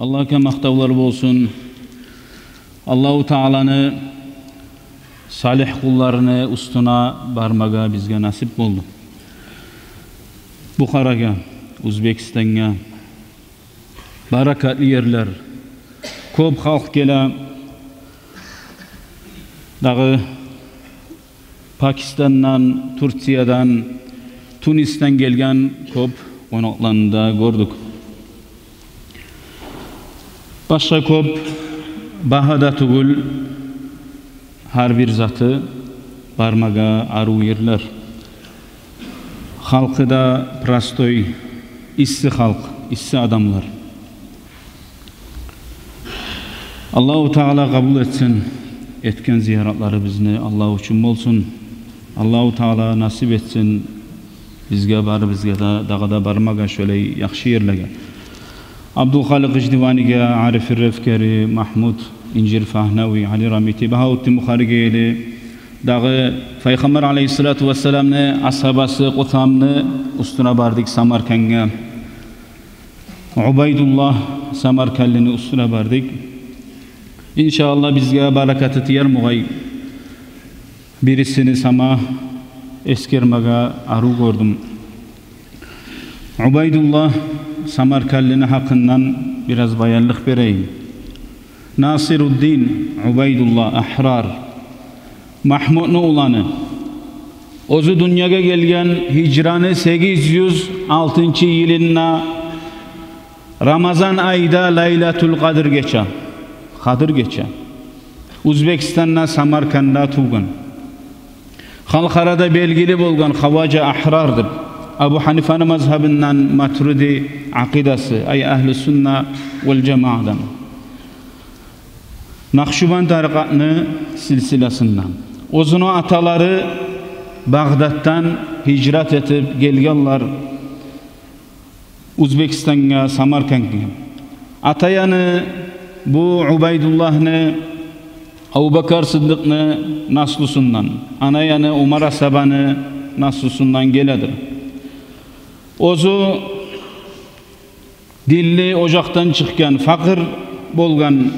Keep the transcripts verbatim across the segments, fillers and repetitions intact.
Аллагьгъа макътавлар болсун. Аллагьу Тааланы салигь къулларыны уьстюне бармагъа бизге насип болду. Бухарагъа, Узбекистангъа, баракатлы ерлер, кёп халкъ геле. Дагъы Пакистандан, Турциядан, Тунисден гелген кёп къонакъланы да гёрдюк. Башгъа кёп багьа да тюгюл, гьар бир заты бармагъа арив ерлер. Халкъы да простой, исси халкъ, исси адамлар. Аллагьу Таала къабул этсин этген зияратларыбызны, Аллагь учун болсун. Аллагьу Таала насип этсин бизге, барыбызгъа да дагъы да бармагъа шолай яхшы ерлеге. Абдулхаликъ Гъиждиваниге, Ариф Рефкери, Магьмуд Инжир Фагьнави, Али Рамити, Багьавутдин Бухаригели, дагъы Пайхаммар алайгьиссалату вассаламны асгьабасы Къусамны уьстюне бардыкъ Самаркандгъа. Убайдуллагь Самарканлыны уьстюне бардыкъ. Иншааллагь, бизге баракаты тиер мугъай. Бирисини сама эсгермеге арив гёрдюм. Убайдуллагь Самарканлыны гьакъындан бираз баянлыкъ берейим. Насируддин Убайдуллагь Агьрар, Магьмудну уланы. Оьзю дюньягъа гелген гьижраны сегиз юз алтынчы йылында, Рамазан айда, Лайлатул Къадр гече, Къадр гече, Узбекистанда, Самаркандда тувгъан. Халкъ арада белгили болгъан Хаважа Агьрар деп, Абу Гьанифаны мазгьабындан матуриди акъидасы, ай, агьлу сунна вал жамаадан. Накъшубанд тарикъатны силсиласындан. Оьзюню аталары Багъдатдан гьижрат этип гелгенлер Узбекистангъа, Самаркандгъа. Ата яны бу Убайдуллагьны Абубакар Сыддыкъны наслусундан, ана яны Умар асгьабаны наслусундан геледир. Оьзю динли ожакъдан чыкъгъан, факъыр болгъан,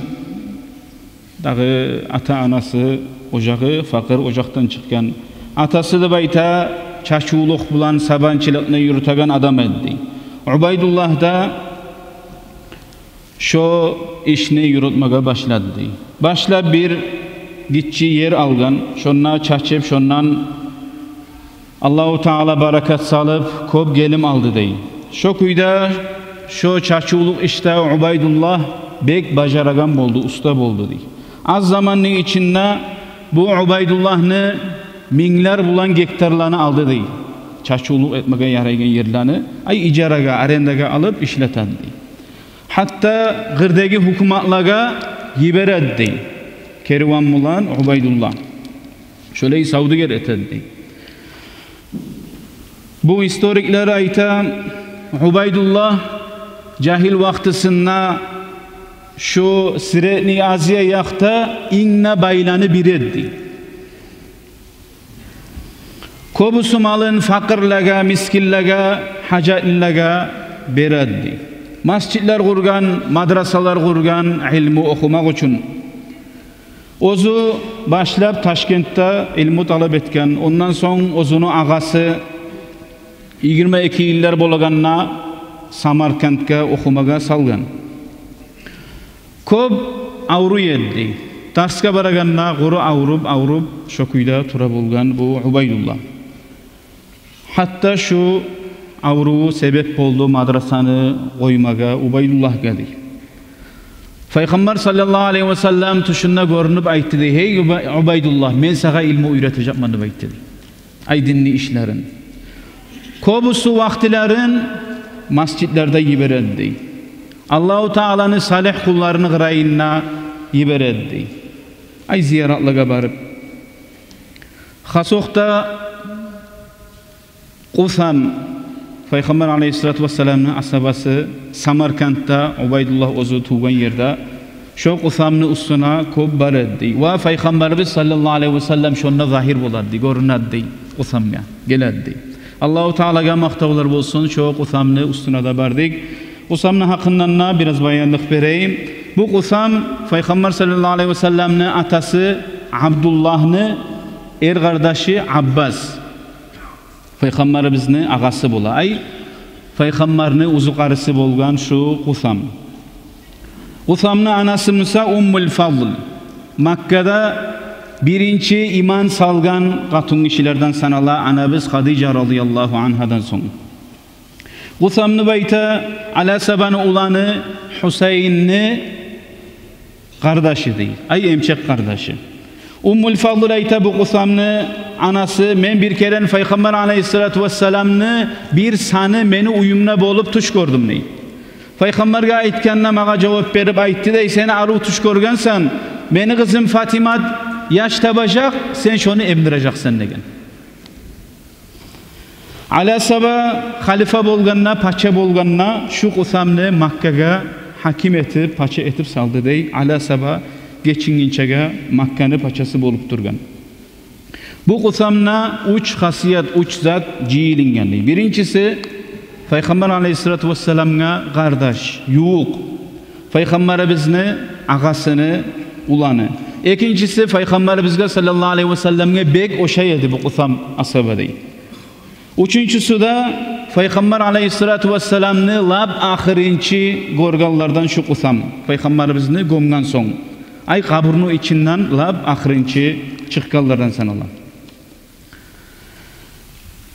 дагъы ата-анасы ожагъы факъыр ожакъдан чыкъгъан. Атасы деп айта, чачывлукъ булан, сабанчылыкъны юрютеген адам эди. Убайдуллагь да шо ишни юрютмеге башлады. Башлап бир гиччи ер алгъан, шонда чачып, шондан Аллагьу Таала баракат салып, кёп гелим алды дей. Шо кюйде шо чачывлукъ ишде Убайдуллагь бек бажарагъан болду, уста болду дей. Аз заманны ичинде бу Убайдуллагьны минглер булан гектарланы алды дей. Чачывлукъ этмеге ярайгъан ерлени, ай, ижарагъа, арендагъа алып ишлетеди дей. Гьатта къырдагъы гьукуматлагъа йибереди дей кериван булан Убайдуллагь. Шолай савдюгер этеди дей. Бу историклер айта, Убайдуллагь жагьил вакътисинде шу Средний Азия якъда инг де байланы бири эди. Кёбюсю малын факъырлагъа, мискинлеге, гьажатлылагъа береди. Масжитлер къургъан, мадрасалар къургъан, илму охумакъ учун. Оьзю башлап Ташкентде илму талап этген, ондан сонг оьзюню агъасы йигирма эки йыллар болагъанда Самаркандгъа охумагъа салгъан. Кёп авруй эди. Дарсгъа барагъанда къуру авруп, авруп, шо кюйде тура болгъан бу Убайдуллагь. Гьатта шу авруву себеп болду мадрасаны къоймагъа Убайдуллагьгъа дей. Пайхаммар саллаллагьу алайгьи васаллам тюшюнде гёрюнюп айтды дей: «Гьей Уба-, Убайдуллагь, мен сагъа илму уьйретежекмен», — деп айтды дей. Ай, динни ишлерин. Кёбюсю вакътилерин масжитлерде йибереди дей. Аллагьу Тааланы салигь къулларыны къырыйына йибереди дей. Ай, зияратлагъа барып. Хасокъда Къусам, Пайхаммар алайгьиссалату вассаламны асгьабасы, Самаркандда, Убайдуллагь оьзю тувгъан ерде, шо Къусамны уьстюне кёп бара эди дей. Ва Пайхаммарыбыз саллаллагьу алайгьи васаллам шонда загьир бола эди дей, гёрюне эди дей, Къусамгъа геле эди дей. Аллагьу Таалагъа макътавлар болсун, шо Къусамны уьстюне де бардыкъ. Къусамны гьакъындан да бираз баянлыкъ берейим. Бу Къусам Пайхаммар саллаллагьу алайгьи васалламны атасы Абдуллагьны эр къардашы Аббас. Пайхаммарыбызны агъасы бола. Ай, Пайхаммарны уьзюк къарысы болгъан шу Къусам. Къусамны анасы буса Уммул Фадл. Маккада биринчи иман салгъан къатынгишилерден санала анабыз Хадижа радияллагьу ангьадан сонг. Къусамны байта Аласабаны уланы Гьусайинни къардашы дей. Ай, эмчек къардашы. Уммул Фадл айта, бу Къусамны анасы: «Мен бир керен Пайхаммар алайгьиссалату вассаламны бир саны мени уьюмде болуп тюш гёрдюм», — дей. Пайхаммаргъа айтгъанда, магъа жавап берип айтды дей: «Сен арив тюш гёргенсен, мени къызым Фатимат яш табажакъ, сен шону эмдирежексен», — деген. Аласаба халифа болгъанда, пача болгъанда, шу Къусамны Маккагъа гьаким этип, пача этип салды дей. Аласаба гечингинчеге Макканы пачасы болуп тургъан. Бу Къусамда уьч хасият, уьч зат жыйылынгъан дей. Биринчиси, Пайхаммар алайгьиссалату вассаламгъа къардаш, ювукъ. Пайхаммарыбызны агъасыны уланы. Экинчиси, Пайхаммарыбызгъа саллаллагьу алайгьи васалламгъа бек ошай эди бу Къусам асаба дей. Уьчюнчюсю де, Пайхаммар алайгьиссалату вассаламны лап ахырынчы гёргенлерден шу Къусам, Пайхаммарыбызны гёмген сонг. Ай, къабурну ичинден лап ахырынчы чыкъгъанлардан санала.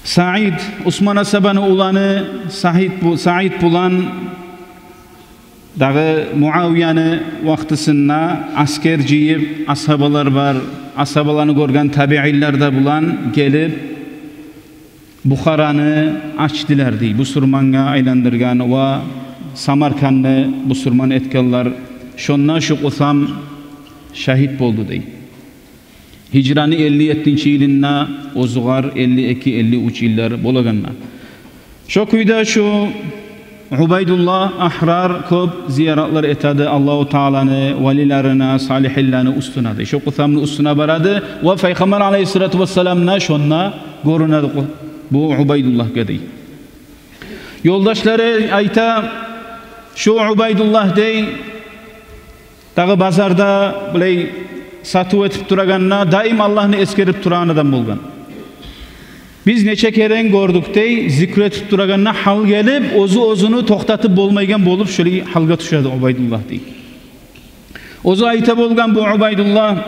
Саид, Усман асабаны уланы Саид бу-, Саид булан дагъы Муавияны вакътисинде аскер жыйып, асгьабалар бар, асгьабаланы гёрген табиинлер де булан гелип, Бухараны ачдылар дей, бусурмангъа айландыргъан ва Самаркандны бусурман этгенлер. Шонда шу Къусам шагьит болду дей. Гьижраны элли еттинчи йылында, оьзюгер элли эки, элли уьч йыллар болагъанда. Шо кюйде шу Убайдуллагь Агьрар кёп зияратлар этеди Аллагьу Тааланы валилерине, салигьинлени уьстюне дей. Шу Къусамны уьстюне барады ва Пайхаммар алайгьиссалату вассалам да шонда гёрюнеди бу Убайдуллагьгъа дей. Ёлдашлары айта, шу Убайдуллагь дей, дагъы базарда булай сатыв этип турагъанда, даим Аллагьны эсгерип турагъан адам болгъан. Биз нече керен гёрдюк дей, зикру этип турагъанда гьал гелип, оьзю оьзюню токътатып болмайгъан болуп, шолай гьалгъа тюшеди Убайдуллагь дей. Оьзю айта болгъан бу Убайдуллагь: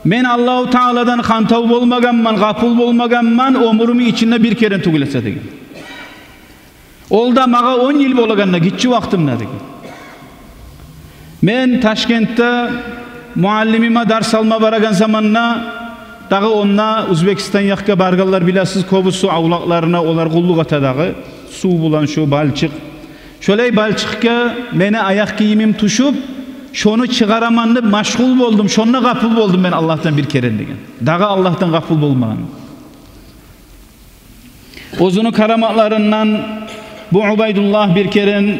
«Мен Аллагьу Тааладан хантав болмагъанман, гъапул болмагъанман оьмюрюмню ичинде бир керен тюгюл эсе», — деген. Ол да магъа он йыл болагъанда, гиччи вакътимде деген. Мен Ташкентде муаллимиме дарс алма барагъан заманда, дагъы онда Узбекистан якъгъа баргъанлар билесиз, кёбюсю авлакъларына олар къуллукъ эте дагъы, сув булан шу балчыкъ. Шолай балчыкъгъа мени аякъ гийимим тюшюп, шону чыгъараман деп машгъул болдум, шонда гъапул болдум мен Аллагьдан бир керен деген. Дагъы Аллагьдан гъапул болмагъан. Оьзюню караматларындан бу Убайдуллагь бир керен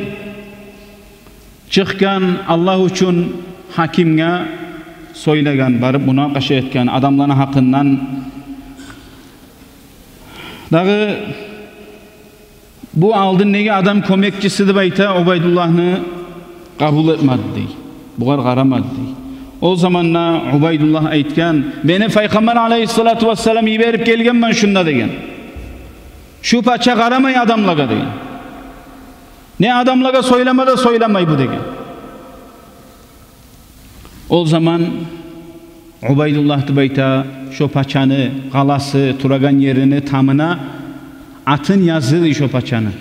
чыкъгъан Аллагь учун гьакимге сёйлеген, барып мунакъаша этген адамланы гьакъындан. Дагъы бу алдындагъы адам кёмекчиси деп айта, Убайдуллагьны къабул этмеди дей. Бугъар къарамады дей. Ол заманда Убайдуллагь айтгъан: «Мени Пайхаммар алайгьиссалату вассалам йиберип гелгенмен шунда», — деген. «Шу пача къарамай адамлагъа», — деген. «Не адамлагъа сёйлеме де сёйлемей бу», — деген. Ол заман Убайдуллагь деп айта, шо пачаны къаласы турагъан ерини тамына атын язды дей шо пачаны.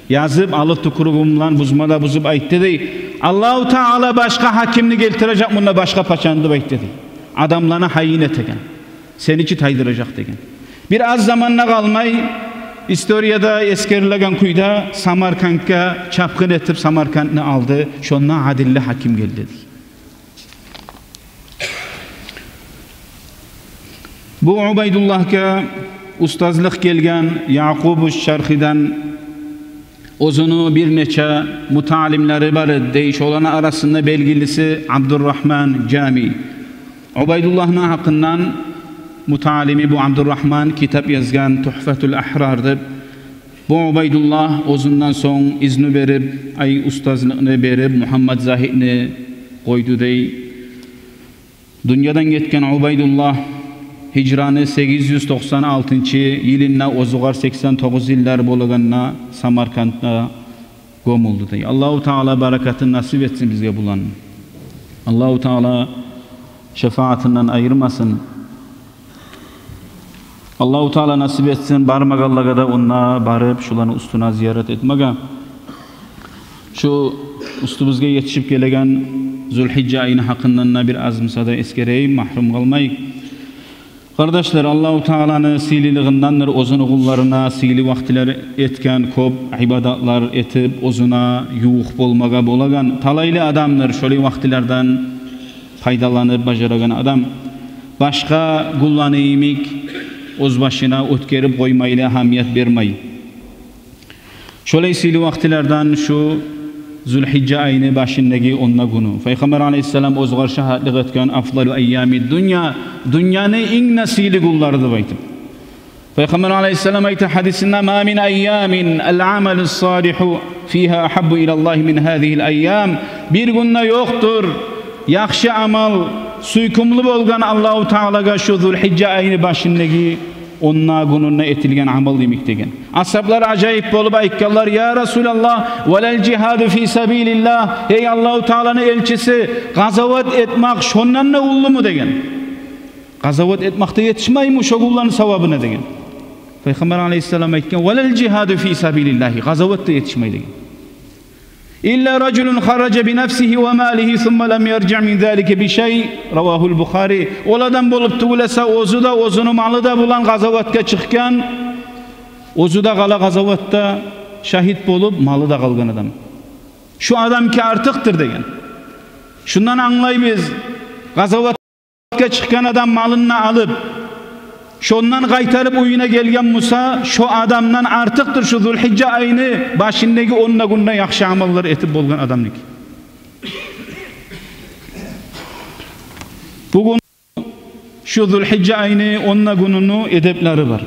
Язып, алып тюкюрюгю булан бузма да бузуп айтды дей: «Аллагьу Таала башгъа гьакимни гелтирежек мунда, башгъа пачаны», — деп айтды дей. «Адамланы гьайын этеген, сени чи тайдыражакъ», — деген. Бир аз заман да къалмай, историяда эсгерилеген кюйде, Самаркандгъа чапгъын этип, Самаркандны алды. Шонда адилли гьаким гелди дей. Бу Убайдуллагьгъа устазлыкъ гелген Якъубу Шархидан, оьзюню бир нече муталимлери бар эди дей, шоланы арасында белгилиси Абдуррагьман Жами. Убайдуллагьны гьакъындан муталими бу Абдуррагьман китап язгъан, Тухфатул Агьрар деп. Бу Убайдуллагь оьзюнден сонг изну берип, ай, устазлыкъны берип, Мугьаммад Загьитни къойду дей. Дюньядан гетген Убайдуллагь гьижраны сегиз юз токъсан алтынчы йылында, оьзюгъар сексен тогъуз йыллар болагъанда, Самаркантда гёмюлдю дей. Аллагьу Таала баракатын насип этсин бизге буланы. Аллагьу Таала шафаатындан айырмасын. Аллагьу Таала насип этсин бармагъанлагъа да онда барып, шуланы уьстюне зиярат этмеге. Шу уьстюбюзге етишип гелеген Зулгьижжа айны гьакъындан да бир аз буса да эсгерейим, магьрюм къалмайыкъ. Къардашлар, Аллагьу Тааланы сыйлылыгъындандыр оьзюню къулларына сыйлы вакътилер этген, кёп ибадатлар этип, оьзюне ювукъ болмагъа болагъан талайлы адамдыр, шолай вакътилерден пайдаланып бажарагъан адам. Башгъа гюнлени йимик оьз башына оьтгерип къоймайлы, агьамият бермей. Шолай сыйлы вакътилерден шу Зулгьижжа айны башындагъы онда гюню. Пайхаммар алайгьиссалам оьзюгъар шагьатлыкъ этген: «Афдалу айями дунья», дюньяны инг де сыйлы гюнлери деп айтып. Пайхаммар алайгьиссалам айта гьадисинде: «Ма мин айямин ал-амалу салигьу фигьа агьаббу илаллагьи мин гьазигьил айям». Бир гюн де ёкъдур яхшы амал сюйкюмлю болгъан Аллагьу Таалагъа шу Зулгьижжа айны башындагъы онда гюнюнде этилген амал йимик деген. Асгьаблар ажайып болуп айтгъанлар: «Я Расулаллагь, валал жигьаду фи сабилиллагь, гьей Аллагьу Тааланы элчиси, къазават этмек шондан да уллуму?» деген. «Къазават этмек де етишмейми шо гюнлени савабына?» деген. Пайхаммар алайгьиссалам айтгъан: «Валал жигьаду фи сабилиллагьи», къазават да етишмей деген. «Илла ражулун хаража би нафсигьи ва малигьи сумма лам яржиъ мин залика би шай». Равагьул Бухари. Ол адам болуп тюгюл эсе, оьзю де, оьзюню малы да булан къазаватгъа чыкъгъан, оьзю де къала къазаватда шагьит болуп, малы да къалгъан адам. Шу адамгъа артыкъдыр деген. Шундан англайбыз, къазават чыкъгъан адам малын да алып, шондан къайтарып уьюне гелген буса, шо адамдан артыкъдыр шу Зулгьижжа айны башындагъы онда гюнде яхшы амаллар этип болгъан адамныкъы. Бугюн шу Зулгьижжа айны онда гюнюню эдеплери бар.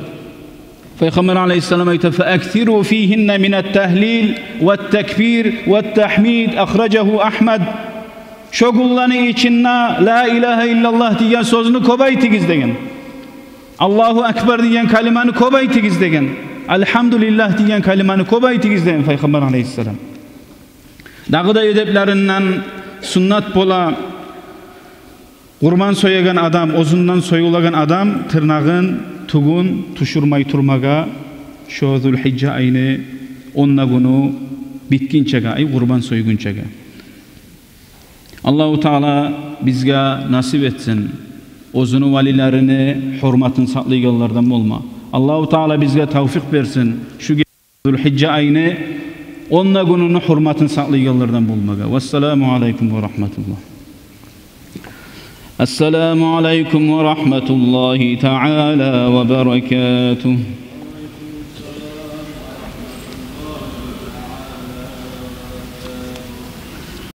Пайхаммар алайгьиссалам айта: «Фа аксиру фигьинна минат тагьлил ват такбир ват тагьмид». Ахражагьу Агьмад. «Шо гюнлени ичинде ла илагьа иллаллагь деген сёзню кёп айтыгъыз», – деген. «Аллагьу акбар деген калиманы кёп айтыгъыз», – деген. «Альгьамдулиллагь деген калиманы кёп айтыгъыз», – деген Пайхаммар алайгьиссалам. Дагъы да эдеплеринден суннат бола къурбан соягъан адам, оьзюнден союлагъан адам тырнагъын, тюгюн тюшюрмей турмагъа шо Зулгьижжа айны онда гюню битгинчеге, ай, къурбан сойгъунчагъа. Аллагьу Таала бизге насип этсин оьзюню валилерини гьюрматын сакълайгъанлардан болма. Аллагьу Таала бизге тавфикъ берсин шу Зулгьижжа айны онда гюнюню гьюрматын сакълайгъанлардан болмагъа. Вассаламу алайкум ва рагьматуллагь. Ассаламу алайкум ва рагьматуллагьи таала ва баракатугь.